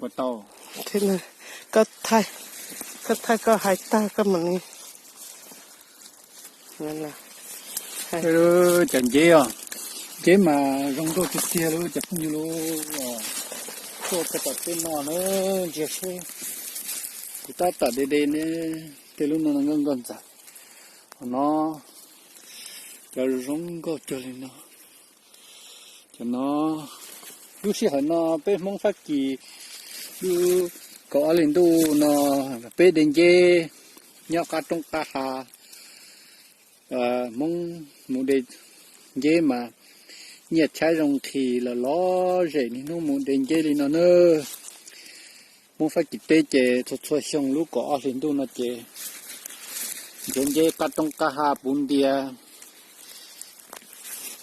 Puas tau? Koj thaij, koj hais tag koj mam li. Cov nceb os, nceb mas zoo nkauj tiag tiag li cov phooj ywg lauj. Tuaj txog tom tej no na, ntsia seb, kuv tab tom de de ne, tej lub no nkauj nkauj ntxawm. Qhov no, cov zoo nkauj cuag li no. Cov no, lub sij hawm no peb Hmoob Fab Kis lub kaum ob hlis ntuj no peb de nceb nyob qab roob qab hav. Hmoob mus de nceb mas nyiaj tshaib zoo nqhis los lom zem niaj hnub mus de nceb li no na. Hmoob Fab Kis teb ces txhua txhua xyoo lub kaum ob hlis ntuj no ces nrhiav nceb qab roob qab hav puv ntias.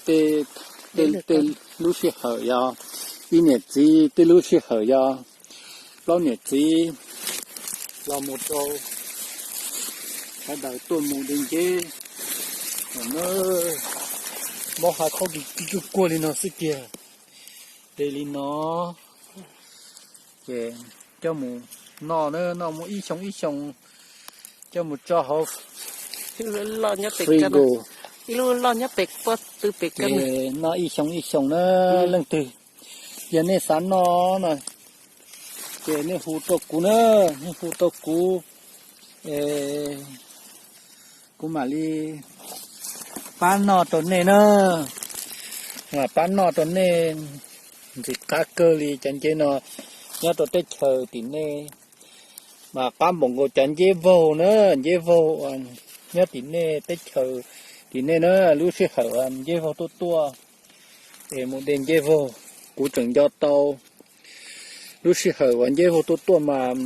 Tej, tej lub sij hawm yog ib niam txiv, tej lub sij hawm yog plaub niam txiv los mus rau sawv daws tuaj mus de nceb. Mob hav khaub kis kuj kuag li no xwb tiag. De li no ces coj mus noj na, noj muaj ib xyoo ib xyoo coj mus tso hauv frigo. Ib lub loj nyob pem pob tw pem koj, noj ib xyoo ib xyoo na. Leej twg yog nej xav noj no ces nej hu rau kuv na, nej hu rau kuv, kuv mam li pab noj rau nej na. Mam pab noj rau nej. Ntxim qab kawg li cov nceb no nyob rau teb chaws tim nej mas qab npaum nkaus cov nceb vaug na, nceb vaug nyob tim nej teb chaws tim nej na. Lub sij hawm nceb vaug tuaj tuaj es mus de nceb vaug, kuv tseem nco tau lub sij hawm uas nceb vaug tuaj tuaj mas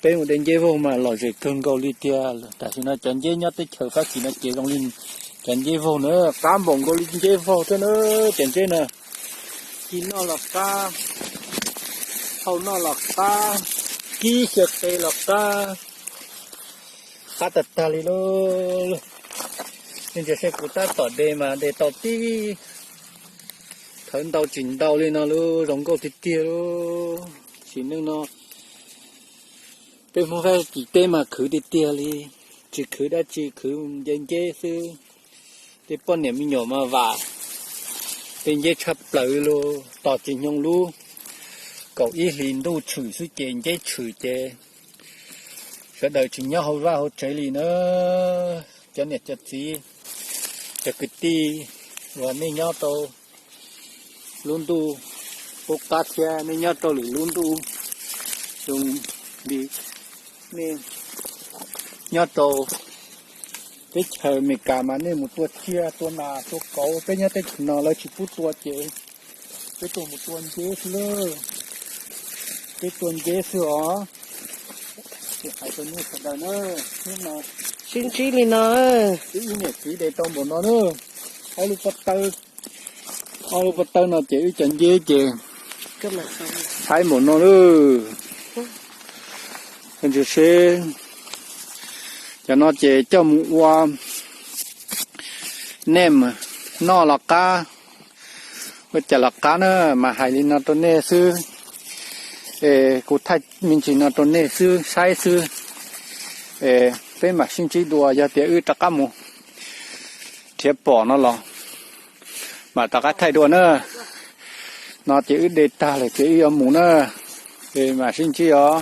peb mus de nceb vaug mas lom zem kawg nkaus li tiag. Tam sim no cov nceb nyob teb chaws Fab Kis no ces zoo li cov nceb vaug na, qab npaum nkaus li nceb vaug thiab na. Cov nceb na, ci noj los qab, hau noj los qab, kib xyaw qe los qab, qab tag tag li lauj. Nej ntsia seb kuv tab tom de mas de tau tib thawv ntau tsis ntau li no lauj, zoo nkauj tiag tiag lauj. Sim neej no peb Hmoob Fab Kis teb mas khwv tiag tiag li, tsis khwv dab tsi, khwv nce nceb xwb. Tej poj niam me nyuam mas vam tej nceb tshaj plaws li lauj. Tos tsis nyoog lub kaum ib hlis ntuj tshwm xwb ces nceb tshwm ces sawv daws tsis nyob hauv vaj hauv tsev li na. Cov niam cov txiv, cov kwv tij uas nej nyob rau lub ntuj qub qab thiab nej nyob rau lwm lub ntuj, zoo li nej nyob rau teb chaws Amelikas mas nej mus tua tsiaj tua nas tua kauv, peb nyob teb chaws no lawv tsis pub tua ces peb tuaj mus tua nceb xwb lauj. Peb tua nceb xwb os. Ces hais rau nej sawv daws na, hnub no sib ntsib li no, wb ib niam txiv de tau npaum no na, ob lub pob tawb, ob lub pob tawb no ces wb cov nceb ces tshaib npaum no lauj. Ntsia seb, cov no ces coj mus ua nej mas noj los qab, ua cas los qab na, mas hais li no rau nej xwb. Es kuv thaij me ntsis no rau nej xwb saib xwb. Es peb mam sib ntsib dua, yog tias wb rov qab mus nrhiav pom no los mam rov qab thaij dua na. No ces wb de tag lawm ces wb yuav mus na. Es mam sib ntsib os.